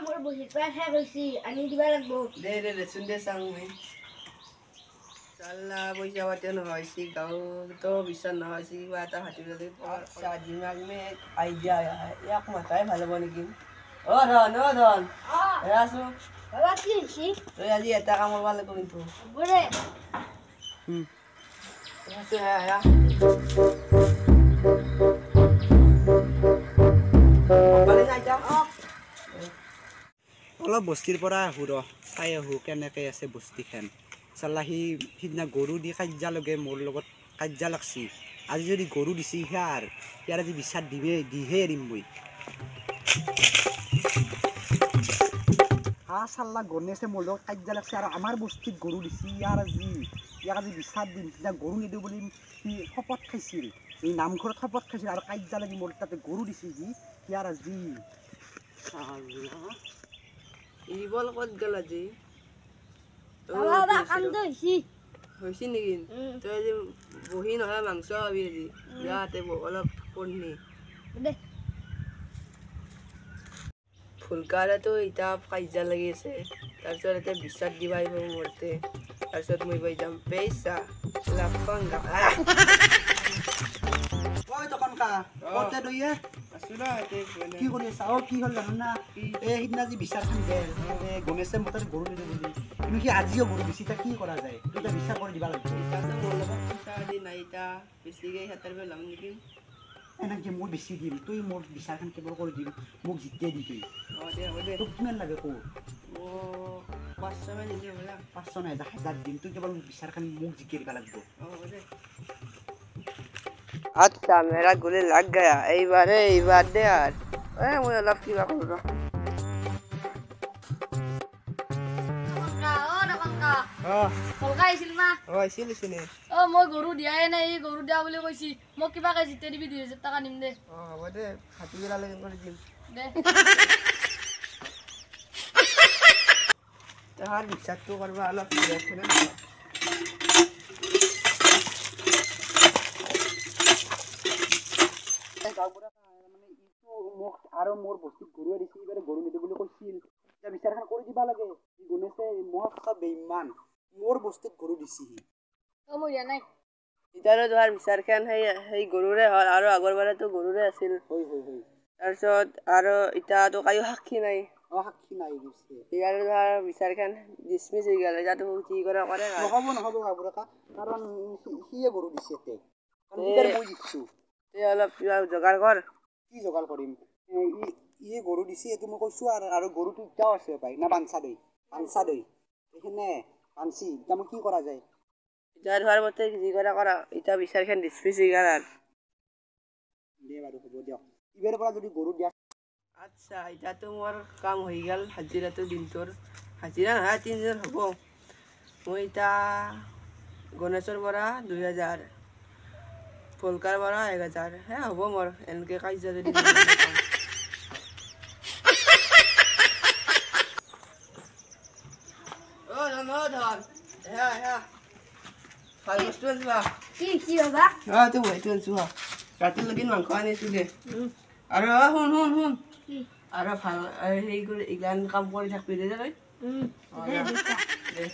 মোৰ বহীৰ পৰা শেষ হৈছে, আনি দিবা লাগব। দে দে দেচোন দে চাং মই। চাল্লা পইচা পাতিও নোহোৱা হৈছে, গাঁৱতো বিশ্বাস নোহোৱা হৈছে, কিবা এটা হাতী আচ্ছা দিমাগ মে এক আইডিয়া আয়া হে, ইয়াক মাতাই ভাল হ'ব নেকি? অ ধন, অ ধন, এৰাচোন। বাবা কি হৈছে? তই আজি এটা কাম কৰিব লাগিব কিন্তু। হ'ব দে। অলপ বস্তিৰ পৰা আহোঁ ৰ, চাই আহোঁ কেনেকৈ আছে বস্তিখন। চাল্লা সি সিদিনা গৰু দি কাজিয়া লগে মোৰ লগত কাজিয়া লাগছি, আজি যদি গৰু দিছি সিয়াৰ ইয়াৰ আজি বিচাৰ দিমে দিহে এৰিম মই। হা চাল্লা গণেশে মোৰ লগত কাজিয়া লাগছে আৰু আমাৰ বস্তিত গৰু দিছি, ইয়াৰ আজি ইয়াক আজি বিচাৰ দিম। সিদিনা গৰু নিদিওঁ বুলি সি শপত খাইছিল, এই নামঘৰত শপত খাইছিল আৰু কাজিয়া লাগি মোৰ তাতে গৰু দিছি সি, ইয়াৰ আজি ইবল ক'ত গ'ল আজি? হৈছে নেকি? তই আজি বহি নহয় মাংস খাবি আজি, যাতে অলপ পঢ়নি ফুলকাৰেতো এতিয়া কাজিয়া লাগি আছে। তাৰপিছত এতিয়া বিশ্বাস দিবা আহিব মোৰতে, তাৰপিছত মই পাই যাম পইচা লাফাংগা। কি কৰি আছা? অ কি হ'ল জানো না, এই সিদিনা যি বিচাৰখন গেল গণেশে মোৰ তাতে গৰু নিদিওঁ বুলি, কিন্তু সি আজিও গৰু দিছে, এতিয়া কি কৰা যায়? তই এতিয়া বিচাৰ কৰি দিবা লাগিব। মোৰ লগত পইচা আজি নাই, এতিয়া বেছিকৈ সিহঁতৰ পৰা ল'ম নেকি? এনেকৈ মই বেছি দিম, তই মোৰ বিচাৰখন কেৱল কৰি দিম, মোক জিতিয়ে দি তই। তোক কিমান লাগে কৌ? 500মান দিলে হ'ব। 500 নহয়, 1000 দিম, তই কেৱল বিচাৰখন মোক জিকিয়াই দিব লাগিব। আচ্ছা মেৰা গুলি লাগ গয়া, এইবাৰে এইবাৰ দে আৰু এই মই অলপ কিবা কৰোঁ। মই গৰু দিয়াই নাই, ই গৰু দিয়া বুলি কৈছি, মোক কিবাকে জিতে দিবি, 2000 টকা নিম দে। হ'ব দে, ভাটিবেলালৈকে কৰি দিম দে। তাহাৰ বিশ্বাসটো কৰবা অলপ। মানে ইটো মোক আৰু মোৰ বস্তুত গৰুৱে দিছে, এইবাৰে গৰু নিদিওঁ বুলি কৈছিল, এতিয়া বিচাৰখন কৰি দিবা লাগে। গণেশে মস্ত বেইমান, মোৰ বস্তুত গৰু দিছি সি। মই দিয়া নাই। এতিয়াৰো ধৰ বিচাৰখন সেই গৰুৰে হ'ল, আৰু আগৰবাৰেতো গৰুৰে আছিল। হয় হয় হয়। তাৰপিছত আৰু এতিয়াতো কায়ো সাক্ষী নাই। অ সাক্ষী নাই, ইয়াৰ ধৰ বিচাৰখন ডিছমিছ হৈ গ'ল, এতিয়াতো কি কৰে কৰে। নহ'ব নহ'ব গাঁওবুঢ়া, কাৰণ সিয়ে গৰু দিছে, কাৰণ মই জিতছোঁ। তই অলপ কিবা যোগাৰ কৰ। কি যোগাৰ কৰিম? ই গৰু দিছে এইটো মই কৈছোঁ, আৰু আৰু গৰুটো এতিয়াও আছে পাই না, বাঞ্চা দৈ বাঞ্চা দৈ সেইখনে বাঞ্চি, এতিয়া মই কি কৰা যায়? এতিয়া ধোৱাৰ মতে যি কৰা কৰা, এতিয়া বিচাৰখন ডিছমিছ হৈ গ'ল আৰু। দে বাৰু হ'ব দিয়ক, এইবাৰৰ পৰা যদি গৰু দিয়া। আচ্ছা এতিয়াতো মোৰ কাম হৈ গ'ল, হাজিৰাটো দিনটোৰ হাজিৰা নহয় 3দিন হ'ব। মই এতিয়া গণেশৰ পৰা 2000, ভলকাৰ পৰা 1000, হে হ'ব মোৰ এনেকৈ কাজিয়া যদি। অ ধন, অ ধন, হে হে ভাল বস্তু আনিছো। কি কি বাবা? অ তোক বহীটো আনিছো, ৰাতি লগিন মাংস আনিছো দে। আৰু শুন শুন শুন, আৰু ভাল হেৰি কৰি এইগিলান কাম কৰি থাকবি দে তই। দে।